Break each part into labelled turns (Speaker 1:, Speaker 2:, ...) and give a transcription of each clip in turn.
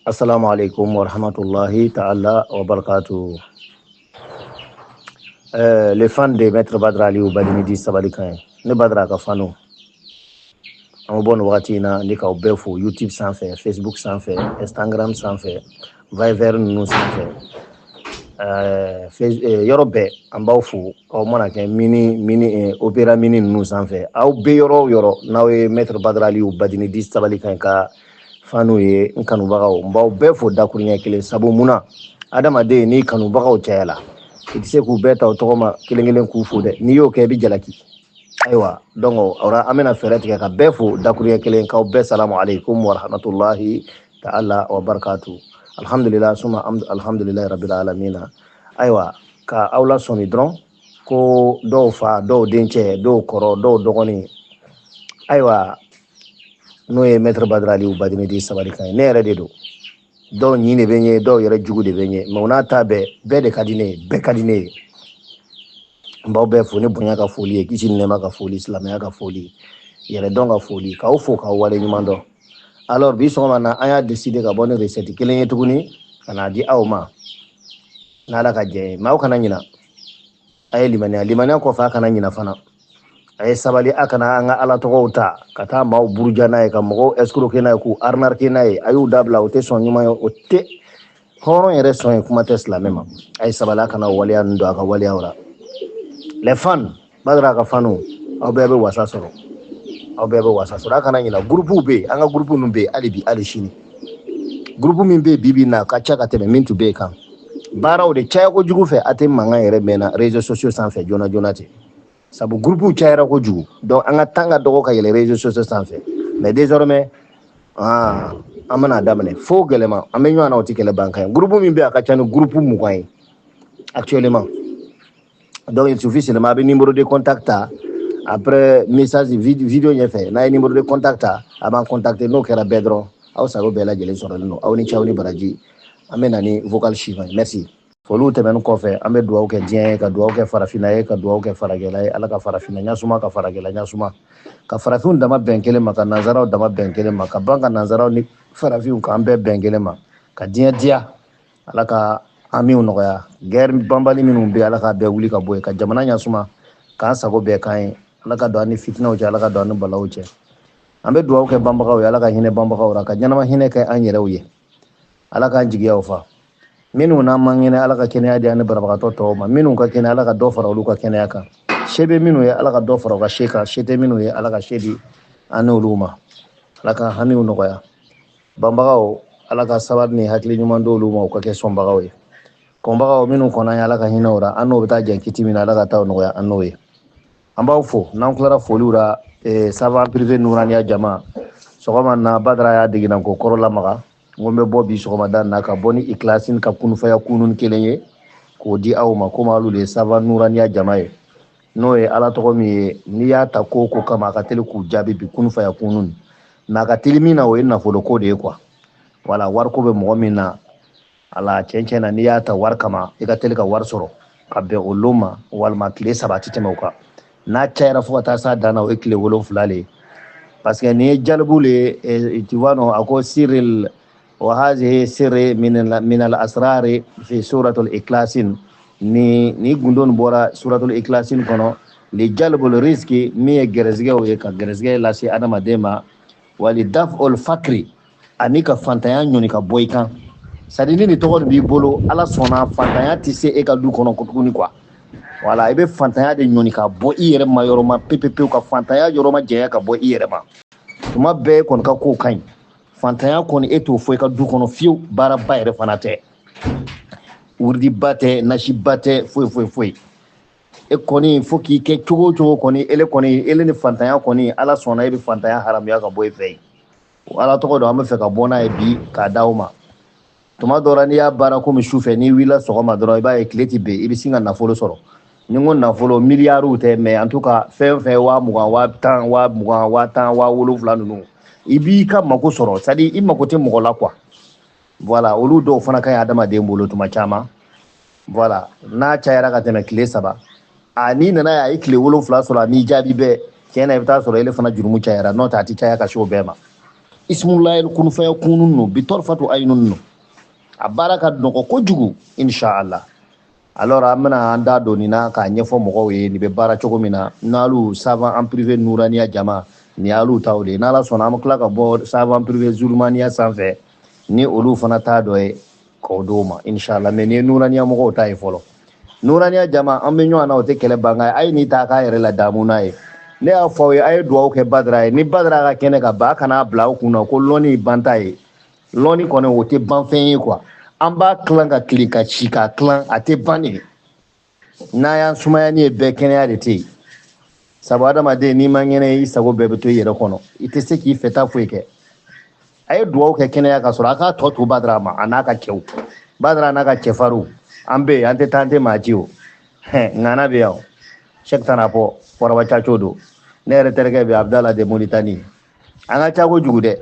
Speaker 1: Assalamu alaikum wa rahmatullahi ta'ala wa barakatuh. Les fans de Maître Badra Aliou Badinidi Sabalikan ne Badra ka fanu an bɛ bɔ nin wagati in na ni k'aw bɛɛ fo YouTube sanfɛ, Facebook sanfɛ, Instagram sanfɛ, Viber ninnu sanfɛ, yɔrɔ bɛɛ an b'aw fo. Aw mana kɛ mini mini Opera Mini ninnu sanfɛ, aw bɛ yɔrɔ o yɔrɔ n'aw ye Maître Badra Aliou Badinidi Sabalikan ka fanu ye, n kanubagaw, n b'aw bɛɛ fo dakuruɲɛ kelen. Sabu mun na? Adamaden, n'i kanubagaw cayala, i tɛ se k'u bɛɛ ta o tɔgɔ ma kelen kelen k'u fo dɛ. N'i y'o kɛ, i bɛ jalaki. Ayiwa, donc o la an bɛna fɛɛrɛ tigɛ ka bɛɛ fo dakuruɲɛ kelen, k'aw bɛɛ salamu aleykum wa rahmatulahi ta'ala wa barakatu. Alhamdulillah, suma alhamdulilayi rabbil alamina. Ayiwa, ka aw lasɔmi dɔrɔn ko dɔw fa, dɔw dencɛ, dɔw kɔrɔ, dɔw dɔgɔnin, ayiwa, n'o ye Maître Badra Aliou Badinidi Sabalikan ye, ne yɛrɛ de don. Dɔw ɲin de bɛ n ye, dɔw yɛrɛ jugu de bɛ n ye, mais o n'a ta bɛɛ, bɛɛ de ka di ne ye, bɛɛ ka di ne ye. N b'aw bɛɛ fo ni bonya ka foli ye, kisi ni nɛɛma ka foli, silamɛya ka foli, yɛrɛdɔn ka foli, k'aw fo k'aw wale ɲuman dɔn. Alors, bi sɔgɔma na, an y'a décidé ka bɔ ni recette kelen ye tuguni ka n'a di aw ma n'Ala ka jɛ ye. Mais aw kana ɲina, a ye limaniya. Limaniya kɔfɛ, a kana ɲina fana, a ye sabali. A kana an ka Ala tɔgɔw ta ka taa maaw buruja n'a ye, ka mɔgɔw escroquer n'a ye, k'u arnaquer n'a ye. A y'u dabila, o tɛ sɔn ɲuman ye, o tɛ hɔrɔn yɛrɛ sɔn ye, kuma tɛ silamɛ ma. A ye sabali, a kana waleya ninnu don a ka waleyaw la. Les fans, Badara ka fanu, aw bɛɛ bɛ wasa sɔrɔ, aw bɛɛ bɛ wasa sɔrɔ. A kana ɲina, groupe bɛ yen, an ka groupe ninnu bɛ yen hali bi, hali sini. Groupe min bɛ yen bi bi in na, a ka ca ka tɛmɛ min tun bɛ yen kan. Baaraw de caya kojugu fɛ, a tɛ mankan yɛrɛ mɛnna réseaux sociaux sanfɛ joona joona ten, sabu groupe cayara kojugu. Donc an ka temps ka dɔgɔ ka yɛlɛ réseaux sociaux sanfɛ. Mais désormais, ah, an bɛna daminɛ fo gɛlɛma, an bɛ ɲɔgɔn na, o tɛ kɛlɛ ban kan ye. Groupe min bɛ yen, a ka ca ni groupe 20 ye actuellement. Donc il suffit seulement a bɛ numéro de contact ta après message vidéo ɲɛfɛ. N'a ye numéro de contact ta, a b'an contacter. N'o kɛra bɛɛ dɔrɔn, aw sago bɛɛ lajɛlen sɔrɔlen don. Aw ni ce, aw ni baraji. An bɛ na ni vocal suivant ye. Merci. Foliw tɛmɛnen kɔfɛ, an bɛ dugawu kɛ diɲɛ ye, ka dugawu kɛ farafinna ye, ka dugawu kɛ faragɛla ye. Ala ka farafinna ɲasuma, ka faragɛla ɲasuma, ka farafinw dama bɛn kelen ma, ka nanzaraw dama bɛn kelen ma, ka ban ka nanzaraw ni farafinw k'an bɛɛ bɛn kelen ma, ka diɲɛ diya. Ala ka hamiw nɔgɔya. Guerre banbali minnu bɛ, Ala k'a bɛɛ wuli ka bɔ yen, ka jamana ɲasuma, k'an sago bɛɛ k'an ye. Ala ka don an ni fitinaw cɛ, Ala ka don an ni balaw cɛ. An bɛ dugawu kɛ banbagaw ye, Ala ka hinɛ banbagaw la, ka ɲɛnama hinɛ kɛ an yɛrɛw ye. Ala k'an jigiyaw fa. Minnu n'an man kɛnɛ, Ala ka kɛnɛya di an ni banabagatɔ tɔw ma. Minnu ka kɛnɛ, Ala ka dɔ fara olu ka kɛnɛya kan. Se bɛ minnu ye, Ala ka dɔ fara u ka se kan. Se tɛ minnu ye, Ala ka se di an n'olu ma. Ala ka hamiw nɔgɔya. Banbagaw, Ala ka sabali ni hakili ɲuman d'olu ma, u ka kɛ sɔnbagaw ye. Kɔnbagaw minnu kɔnna ye, Ala ka hinɛ u la. An n'o bɛ taa jɛn kiti min na, Ala ka taa o nɔgɔya an n'o ye. An b'aw fo. N'an tilara foliw la, savant privé Nuraniya jama, sɔgɔma na Badara y'a degina ko kɔrɔ lamaga. N ko n bɛ bɔ bi sɔgɔmada na ka bɔ ni ikilasi ka kunfaya kunun kelen ye k'o di aw ma, komi alu de ye savant Nuraniya jama ye, n'o ye Ala tɔgɔ min ye, n'i y'a ta ko o ko kama, a ka teli k'u jaabi bi kunfaya kunun. Mais a ka teli min na, o ye nafolo ko de ye quoi. Wala wariko bɛ mɔgɔ min na, ala tiɲɛ tiɲɛ na, n'i y'a ta wari kama, i ka teli ka wari sɔrɔ ka bɛn o lon ma, walima tile 3 ti tɛmɛ o kan. N'a cayara fo ka taa s'a dan na, o ye tile 7 le ye, parce que nin ye jalibu le ye, tu vois non? A ko siril wa hazihi sirri min al asrari fi suratul ikhlasin. Ni gundo nin bɔra suratul ikhlasin kɔnɔ, li jalbul rizki, min ye gɛrɛsɛgɛw ye, ka gɛrɛsɛgɛ lase adamaden ma, wali daf'ul fakri, ani ka fantanya ɲɔni ka bɔ i kan. C'est à dire, ni nin tɔgɔ nin b'i bolo, Ala sɔnna, fantanya tɛ se e ka du kɔnɔ tuguni quoi. Wala i bɛ fantanya de ɲɔni ka bɔ i yɛrɛ ma yɔrɔ ma pewu pewu, ka fantanya yɔrɔ ma jɛya ka bɔ i yɛrɛ ma. Tuma bɛɛ kɔni ka kow ka ɲi, fantanya kɔni e t'o fɔ i ka du kɔnɔ fiyewu. Baaraba yɛrɛ fana tɛ, wurudiba tɛ, nasiba tɛ, foyi foyi foyi. E kɔni fo k'i kɛ cogo o cogo kɔni, ele kɔni, ele ni fantanya kɔni, Ala sɔnna, e bɛ fantanya haramuya ka bɔ e fɛ yen. Ala tɔgɔ dɔn, an bɛ fɛ ka bɔ n'a ye bi k'a d'aw ma. Tuma dɔ la, n'i y'a baara komi su fɛ, n'i wulila sɔgɔma dɔrɔn, i b'a ye tile ti ben, i bɛ sin ka nafolo sɔrɔ. Ni n ko nafolo, miliyariw tɛ, mais en tout cas fɛn fɛn 20 000, 10 000, 20 000, 10 000, 7 000 ninnu, i b'i ka mako sɔrɔ. C'est à dire, i mako tɛ mɔgɔ la quoi. Voilà, olu dɔw fana ka ɲi adamaden bolo tuma caman. Voilà, n'a cayara ka tɛmɛ tile 3, a n'i nana ye a ye tile 7 sɔrɔ, a m'i jaabi bɛɛ, tiɲɛ na, i bɛ taa sɔrɔ ele fana jurumu cayara. N'o tɛ, a ti caya ka se o bɛɛ ma. Ismulayil kunufaya kunu ninnu bi tɔrɔfatu ayi ninnu, a baara ka nɔgɔ kojugu, inshallah. Alors an bɛna an da don nin na k'a ɲɛfɔ mɔgɔw ye nin bɛ baara cogo min na. N'alu savant en privé nuraniya jama, nin y'alu taw de ye. N'Ala sɔnna, an bɛ tila ka bɔ savant privé zulumaniya sanfɛ ni olu fana t'a dɔ ye k'o d'o ma, inshallah. Mais nin ye nuraniya mɔgɔw ta ye fɔlɔ. Nuraniya jama, an bɛ ɲɔgɔn na, o tɛ kɛlɛ bankan ye. A ye nin ta k'a yɛrɛ ladamu n'a ye. Ne y'a fɔ aw ye, a ye dugawu kɛ Badara ye. Ni Badara ka kɛnɛ ka ban, a kana bila aw kunna ko lɔnni banta ye. Lɔnni kɔni, o tɛ ban fɛn ye quoi. An b'a tilan ka tile ka ci k'a tilan, a tɛ ban de. N'a y'an sumaya ni ye bɛɛ, kɛnɛya de tɛ yen. Sabu adamaden, n'i ma ŋɛnɛ, i sago bɛɛ bɛ to i yɛrɛ kɔnɔ, i tɛ se k'i fɛta foyi kɛ. A ye dugawu kɛ kɛnɛya ka sɔrɔ, a k'a tɔ to Badara ma, a n'a ka cɛw. Badara n'a ka cɛfarinw, an bɛ yen, an tɛ taa, an tɛ maa ci o. Ŋana bɛ yan o, Sɛki Tanapɔ Waraba Caco don. Ne yɛrɛ terikɛ bɛ Abdala de Moritani. An ka ca kojugu dɛ.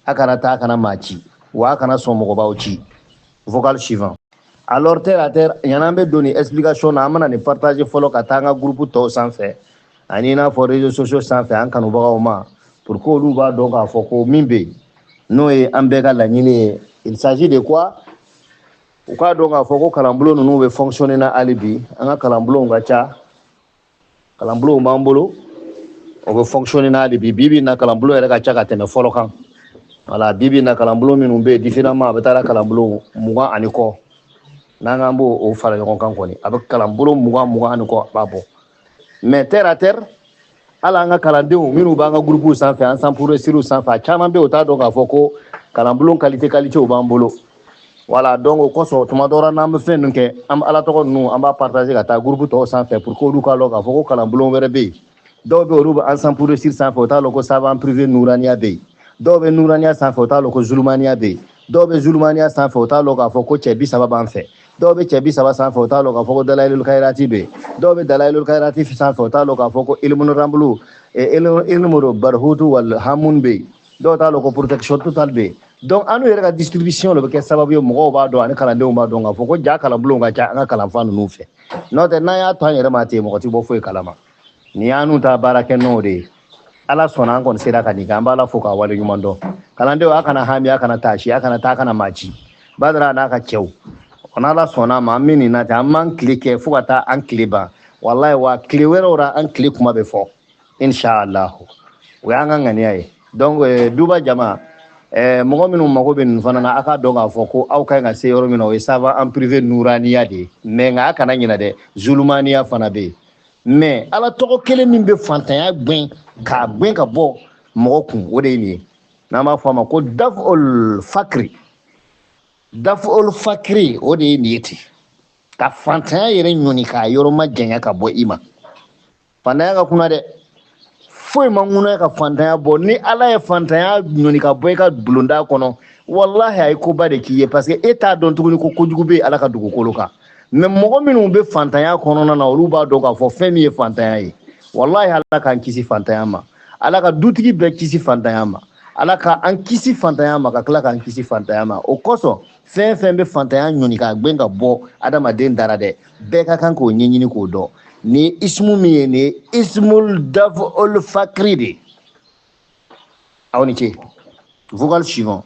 Speaker 1: A kana taa, a kana maa ci, wa a kana sɔn mɔgɔbaw ci. Vocal suivant. Alors, terre à terre, yan'an bɛ don nin explication na, an bɛna nin partager fɔlɔ ka taa an ka groupe tɔw sanfɛ ani i n'a fɔ réseaux sociaux sanfɛ, an kanubagaw ma, pour que olu b'a dɔn k'a fɔ ko min bɛ yen, n'o ye an bɛɛ ka laɲini ye. Il s'agit de quoi? U k'a dɔn k'a fɔ ko kalanbulon ninnu bɛ fonctionner na hali bi. An ka kalanbulonw ka ca, kalanbulonw b'an bolo, o bɛ fonctionner na hali bi. Bi bi in na, kalanbulon yɛrɛ ka ca ka tɛmɛ fɔlɔ kan. Wala bi bi in na, kalanbulon minnu bɛ yen différemment, a bɛ taa kalanbulon 20 ani kɔ. N'an k'an b'o o fara ɲɔgɔn kan kɔni, a bɛ kalanbulon 20, 20 ani kɔ, a b'a bɔ. Mais terre à terre, hali an ka kalandenw minnu b'an ka groupe sanfɛ, an sanpure siriw sanfɛ, a caman bɛ yen, o t'a dɔn k'a fɔ ko kalanbulon qualité qualité b'an bolo. Voilà, donc o kosɔn, tuma dɔ la, n'an bɛ fɛn ninnu kɛ, an bɛ ala tɔgɔ ninnu, an b'a partager ka taa groupe tɔw sanfɛ pour que olu k'a lɔn k'a fɔ ko kalanbulon wɛrɛ bɛ yen. Dɔw bɛ yen, olu bɛ ensemble pour réussir sanfɛ, o t'a lɔn ko savant privé nuraniya bɛ yen. Dɔw bɛ nuraniya sanfɛ, o t'a lɔn ko zulumaniya bɛ yen. Dɔw bɛ zulumaniya sanfɛ, o t'a lɔn k'a fɔ ko cɛ 30 b'an fɛ. Dɔw bɛ cɛ 30 sanfɛ, o t'a lɔn k'a fɔ ko dalayilul kayirati bɛ yen. Dɔw bɛ dalayilul kayirati sanfɛ, o t'a lɔn k'a fɔ ko ilmu rambulu, ilmu barhutu wal hamun bɛ yen. Dɔw t'a lɔn ko protection totale bɛ yen. Donc an yɛrɛ ka distribution de bɛ kɛ sababu ye, mɔgɔw b'a dɔn ani kalandenw b'a dɔn k'a fɔ ko ja kalanbulonw ka ca an ka kalanfa ninnu fɛ. N'o tɛ, n'an y'a to an yɛrɛ ma ten, mɔgɔ tɛ bɔ foyi kalama. Nin y'an ta baara kɛ n'o de ye. Ala sɔnna, an kɔni sera ka nin kɛ, an b'Ala fo k'a wale ɲuman dɔn. Kalandenw, a kana hami, a kana taasi, a kana taa, a kana maa ci. Badara n'a ka cɛw, n'Ala sɔnna a ma, an bɛ nin na ten, an b'an tile kɛ fo ka taa an tile ban. Walayi, wa tile wɛrɛw la, an tile kuma bɛ fɔ, inshallah. O y'an ka ŋaniya ye. Donc duba jama, mɔgɔ minnu mago bɛ nin fana na, a k'a dɔn k'a fɔ ko aw ka ɲi ka se yɔrɔ min na, o ye savant en privé nuraniya de ye. Mais nka a kana ɲinɛ dɛ, zulumaniya fana bɛ yen. Mais Ala tɔgɔ kelen min bɛ fantanya gɛn k'a gɛn ka bɔ mɔgɔ kun, o de ye nin ye, n'an b'a fɔ a ma ko daful fakiri. Daful fakiri, o de ye nin ye ten, ka fantanya yɛrɛ ɲɔni k'a yɔrɔ ma janya ka bɔ i ma. Fantanya ka kunna dɛ, foyi ma ŋunaya ka fantanya bɔ. Ni Ala ye fantanya ɲɔni ka bɔ i ka bulonda kɔnɔ, walahi, a ye koba de k'i ye, parce que e t'a dɔn tuguni ko kojugu bɛ Ala ka dugukolo kan. Mais mɔgɔ minnu bɛ fantanya kɔnɔna na, olu b'a dɔn k'a fɔ fɛn min ye fantanya ye. Walahi, Ala k'an kisi fantanya ma, Ala ka dutigi bɛɛ kisi fantanya ma, Ala ka an kisi fantanya ma, ka tila k'an kisi fantanya ma. O kosɔn, fɛn fɛn bɛ fantanya ɲɔni k'a gɛn ka bɔ adamaden dara dɛ, bɛɛ ka kan k'o ɲɛɲini k'o dɔn. Nin ye ismu min ye, nin ye ismul daful fakiri de. Aw ni ce. Vocal suivant.